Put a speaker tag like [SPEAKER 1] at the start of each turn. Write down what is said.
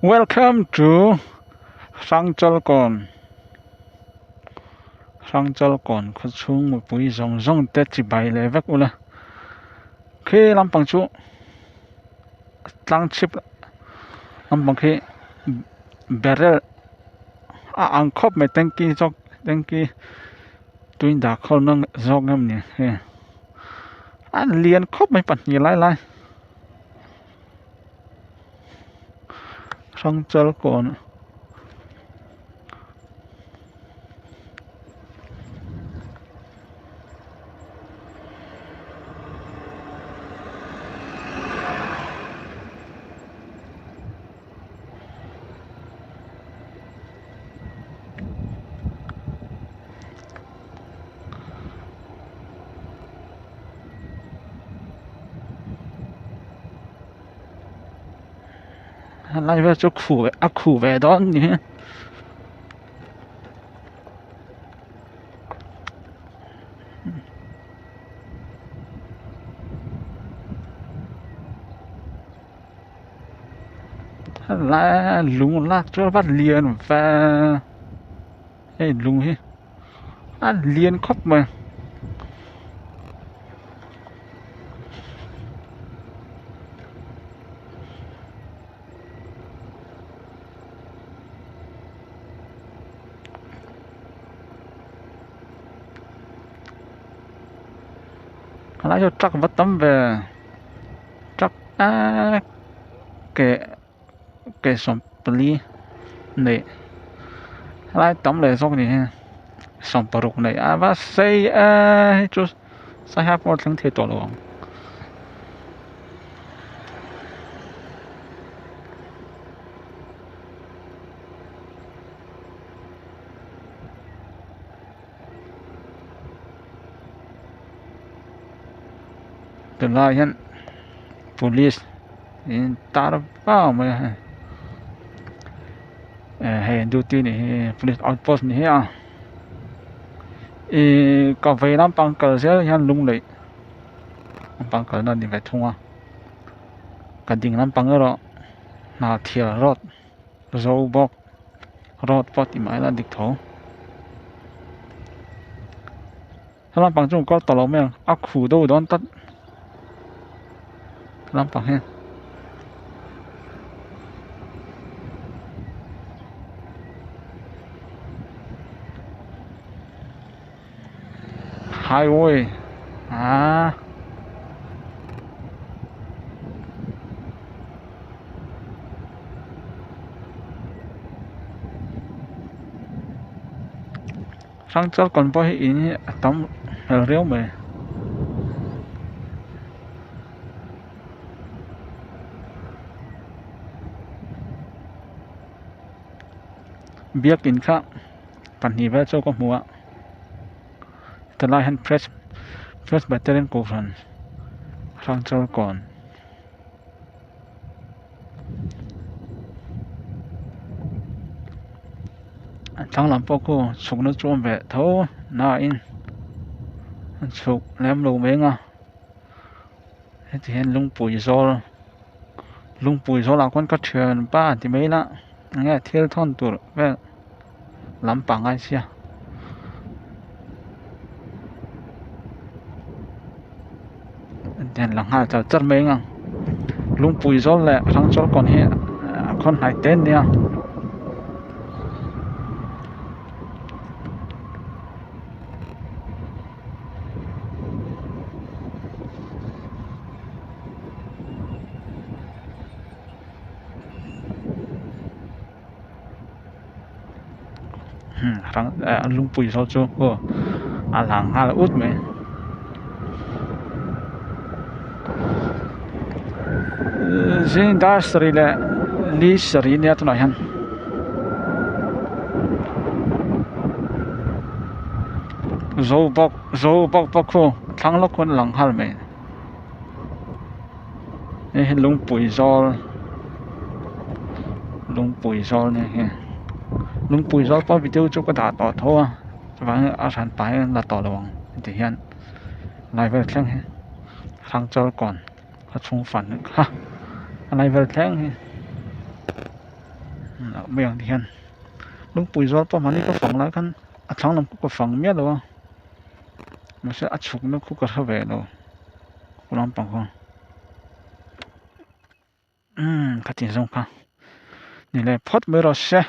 [SPEAKER 1] Welcome to Hrangchalkawn Hrangchalkawn khawchhung mipui zawng zawng te chibai leh vek ula khi lampang chu tlang chhip lampang khi barrel a ang khawp mai tanky zawk tanky tui dah khawlna zawk em ni hei a lian khawp mai pahnih lai lai. Hrangchalkawn Helai vel chu khu a khu ve dawn ni hi helai lung lak chu a va lian ve hei lung hi. A lian khawp mai helai hian truck va tam ve truck eee ke. Ke 14 neih helai tam leh zawk ni hi 16 neih a va sei eee hei chu saiha pawh a thleng thei tawh lo ang. Tunlai hian police in tar vau mai a hei eh hei duty nih hi police outpost ni hi a ihh ka vei lampang kal zel hian lung leih lampang kalna a ni ve thung a ka ding lampang erawh hna thial road zo bawk road pawh tih mah ila a dik tho. Lampang chu kal tawh lo mai ang a khu deuh dawn tlat lampang hian. Highway aaa. Hrangchalkawn pawh hi in hi a tam hmel riau mai. Biakin kha pahnih vel chu ka hmu a tilai hian fresh Presbyterian kohhran Hrangchalkawn. A thlang lam pawh khu chhukna chu a awm ve tho nain a chhuk lem lo mai ang a heti hian lungpui zawl lungpui zawl ah khuan ka thianpa ti mai ila enge thil thawn tur vel lampang a sia. Den la nghal char char mai ang lungpui zawl leh hrangchawlkawn hi a khawn hnai te ania. Lungpui zawl chu aw a lang nghal ut mai zing dar sarih leh li sarih ania tunah hian zo bawk zo bawk bawk khu thlang lawk khuan a lang nghal mai hei hi lungpui zawl lungpui zawl nia hei lungpui zawl pawh video chu ka dah tawh tho a chuvangin a hran pah hian la tawh lo ang ti hian lai vel thleng hi hrangchal kawn a chhung fan kha a lai vel thleng hi. Mai ang ti hian lungpui zawl pawh mahni ka fang lai khan a thlang lam khu ka fang miah lo a mahse a chhukna khu ka hre ve lo khu lampang kha umm khatin zawng kha ni leh phawt mai rawh se.